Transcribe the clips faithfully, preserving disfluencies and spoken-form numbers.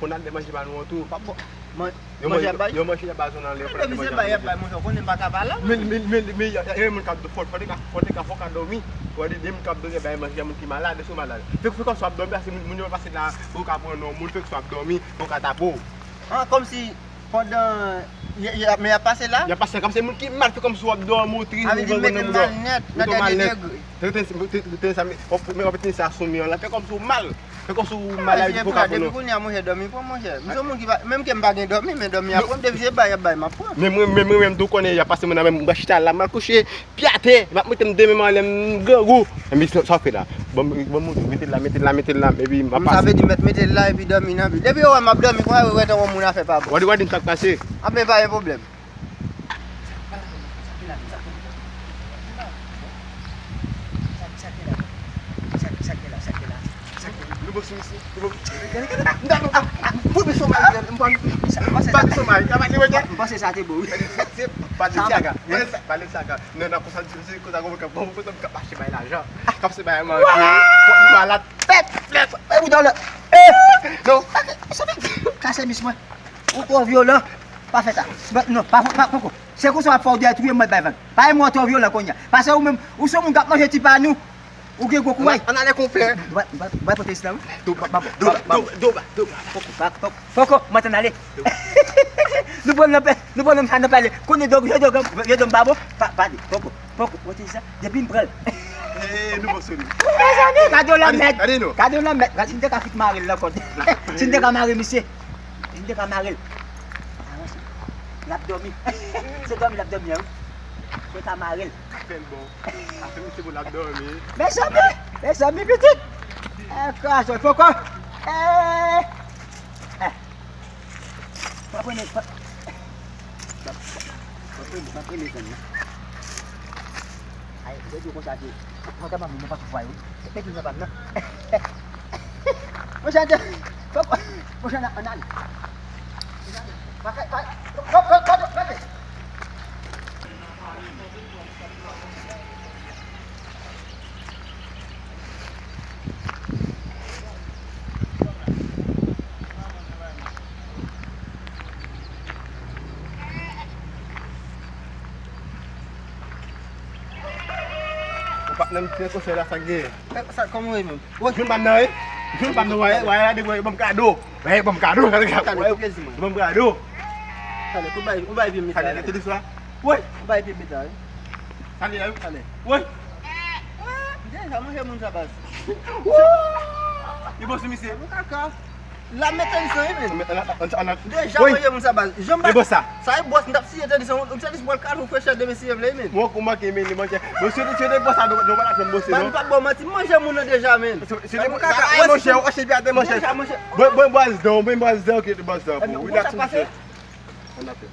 fò n al de manje ba nou an tou. Pa bon. Yo manje, yo manje ba zòn nan lè fò n al de manje ba nou an tou. Men, men, men, men, y a, y a moun k ap fò, fò te ka, fò te ka, fò ka dòmi. Fò te de moun k ap dòmi, bay manje a moun ki malad, e sou malad. Fèk, fèk kòmsi w ap dòmi, paske moun, moun yo pase la, ou ka pran non moun, fèk si w ap dòmi, ou ka tape w. Ah, kòmsi pandan, y, y, men y ap pase la? Y ap pase la, kòmsi moun ki mal, fèk kòmsi w ap dòmi, ou tris, ou pran non moun. Sa vle di mete m mal nèt, nan dènye degre. Te, te, te, te, sa, men, men w ap teni sa sou mi an la, fè kòmsi w mal. Fè kòmsi w mal, epi pou w ka pran non. Depi kounye a, monchè, dòmi pran, monchè. M se yon moun ki pa, menm ke m pa gen dòmi, men dòmi a pran, depi se bay, y ap bay, m ap pran. Men mwen, men mwen menm tou konnen, y ap pase mwen nan men m, m chita la, m al kouche, pye atè, m ap mete m de men m anlè, m grangou. Enben, sa, sa w fè la? Ban m, ban m montre, mete l la, mete l la, mete l la, epi m ap pase. Sa vle di mèt mete l la, epi dòmi nan pi. Depi yo wè m ap dòmi, konsa yo wè tankou moun afè pa bon. W a di, w a di m sa k pase. Anben, pa gen pwoblèm. Nou bon sou misye, nou bon. Fout misye yon mal, m pa, m pa misye yon mal, y a pa de wè. M panse sa te bon, wi. Balenciaga, Balenciaga. Non, non, konsa, se konsa, konsa, konsa, konsa, m ka mache bay lajan. Kap se bay manje, malad, tèt, tèt, e ou dan lè. Eh! Non. Kase mis mwen. Ou twò vyolan. Pa fè sa. Non, pa, pa, poko. Se konsa w ap fè w dèyè touye mwen bay vag. Pa yon mwen twò vyolan kounye a. Paske ou menm, ou se yon moun k ap manje ti pa nou. Ou gen gwo kouraj. Ann ale konpè. Bay pote isi la, wi. Doba, doba, doba, doba, doba. Poko, pa, poko, poko, mwen t ann ale. Nou pran nan pè, nou pran nan sa nan pale. Konnen dòg, je dòg, je dòg pa bon. Pa, pale, poko, poko, pote isi la. Depi m pran l. Eh, nou bon sou li. Mezanmi, gade yon lanmèd. Gade, gade non. Gade yon lanmèd. Gade si m te ka fout mare l nan kòd. Si m te ka mare misye. Si m te ka mare l. Avanse. L ap dòmi. Se dòmi l ap dòmi a, wi. Mwen ka mare l. Apèn bon. Apèn misye bon l ap dòmi. Mezanmi, mezanmi, pitit. Eh, kraze poko. Eh. Eh. Pa prene, pa, pa, pa prene, pa prene zòn nan. Ay, jodi konsa se, mwen ka mami, mwen pa sou fwa yo. Mete nan pa m nan. Monchè, monchè, ann ale. Pa, pa, pa, pa, pa, pa, pa. Ou pa t nan mitan konsèy la, sa k genyen? Sa, kòman w ye menm? Jwenn pa m nan, wi. Jwenn pa m nan, wè, wè, wè, ban m kado. Wè, ban m kado, gade kado. Tande, fè plezi mwen. Ban m kado. Tande, ou bay, ou bay vye mitan. Tande, tande sa. Woy. Ou bay vye mitan, wi. Tande, tande. Woy. Deja manje moun sa baz. Li bon sou misye. Bon kaka. La mete li san, wi, men. Deja manje moun sa baz. Janm li bon sa. Sa e bòs, m t ap siye tandis, ou tandis pral katou frechè demen si yo vle, men. Mwen kou manke, men, li manke. Bon, si yo te, si yo te bòs sa, nou, nou pa t ap janm bòse, non. M pa t ba w manti, m manje moun nan deja, men. Si, si te mwen kaka, mwen chè, ou chè pi atè, mwen chè. Deja, mwen chè. Bon, bon, bòs dan, bon, bòs dan, ok, bòs dan. Relax, mwen chè. Ann ap fè.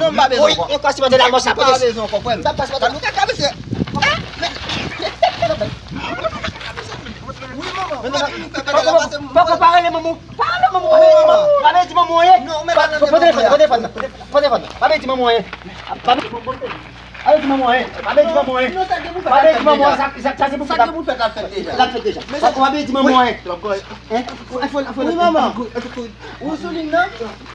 Non, m pa bezwen ankò. Yon kòs sipòte la, mò sa. M pa bezwen ankò, frè m. Sa pa sipòte. Gad nou ka kabese. Wi, manman. Poko, poko, poko, pa rele manman. Pa rele manman. Pa rele manman. Pa vle di manman anyen. Non, men pa rele manman. Pote telefòn nan, pote telefòn nan, pote telefòn nan. Pa vle di manman anyen. Pa vle di manman anyen. Pa vle di manman anyen. Non, sa gen pou fè. Pa vle di manman anyen. Sa, sa, sa gen pou fè. Sa gen pou fè, l ap fèt deja. L ap fèt deja. Pa vle di manman anyen. Wi, manman. Ou sou liy nan?